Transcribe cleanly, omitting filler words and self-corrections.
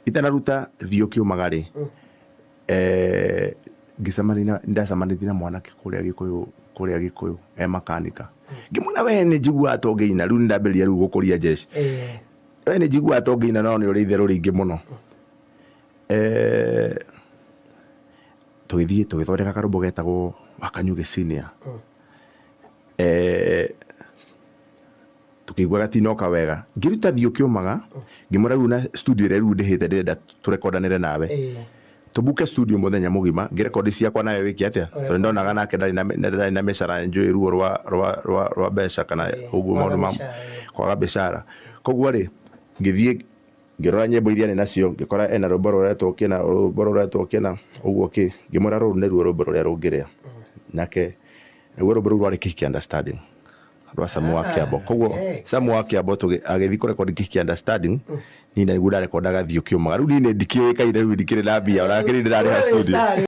Itanaruta thiĩ ũkĩũmaga rĩ, ngĩcemania na nĩndacemanĩtie na mwanake kũrĩa Gĩkũyũ, kũrĩa Gĩkũyũ e makanika. Ngĩmwĩra we nĩ njiguaga ta ũngĩina, rĩu nĩndambĩrĩria rĩu gũkũria jeshi. We nĩ njiguaga ta ũngĩina no nĩ ũrĩ itherũ rĩingĩ mũno. Tũgĩthiĩ tũgĩthondeka karũmbo getagwo Wakanyuge Senior. Tũkĩigua gatinoka wega. Ngĩruta thiĩ ũkĩũmaga, ngĩmwĩra rĩu na studio ĩrĩa rĩu ndĩhĩte ndĩrenda tũrekondanĩre nawe. Tũbuke studio mũthenya mũgima, ngĩrekondi ciakwa nawe wĩke atĩa? Tondũ nĩndonaga nake ndarĩ na ndarĩ na mĩcara, nĩnjũĩ ruo rwa rwa rwa rwa mbeca kana ũguo maũndũ ma kwaga mĩcara. Koguo rĩ, ngĩthiĩ ngĩrora nyĩmbo iria arĩ nacio, ngĩkora ena rwĩmbo rũretwo kĩna, rwĩmbo rũretwo kĩna, ũguo kĩ, ngĩmwĩra rũrũ nĩruo rwĩmbo rũrĩa rũngĩrĩa. Nake, naguo rwĩmbo rũu rwarĩ Kĩhiki Understanding. Rwa Samu wa Kĩambo. Koguo Samu wa Kĩambo agĩthiĩ kũrekondi Kĩhiki Understanding, niĩ nĩguo ndarekondaga Thiĩ Ũkĩũmaga. Rĩu niĩ ndikĩũĩkaine, rĩu ndikĩrĩ na mbia, ona kĩrĩ ndĩrarĩha studio.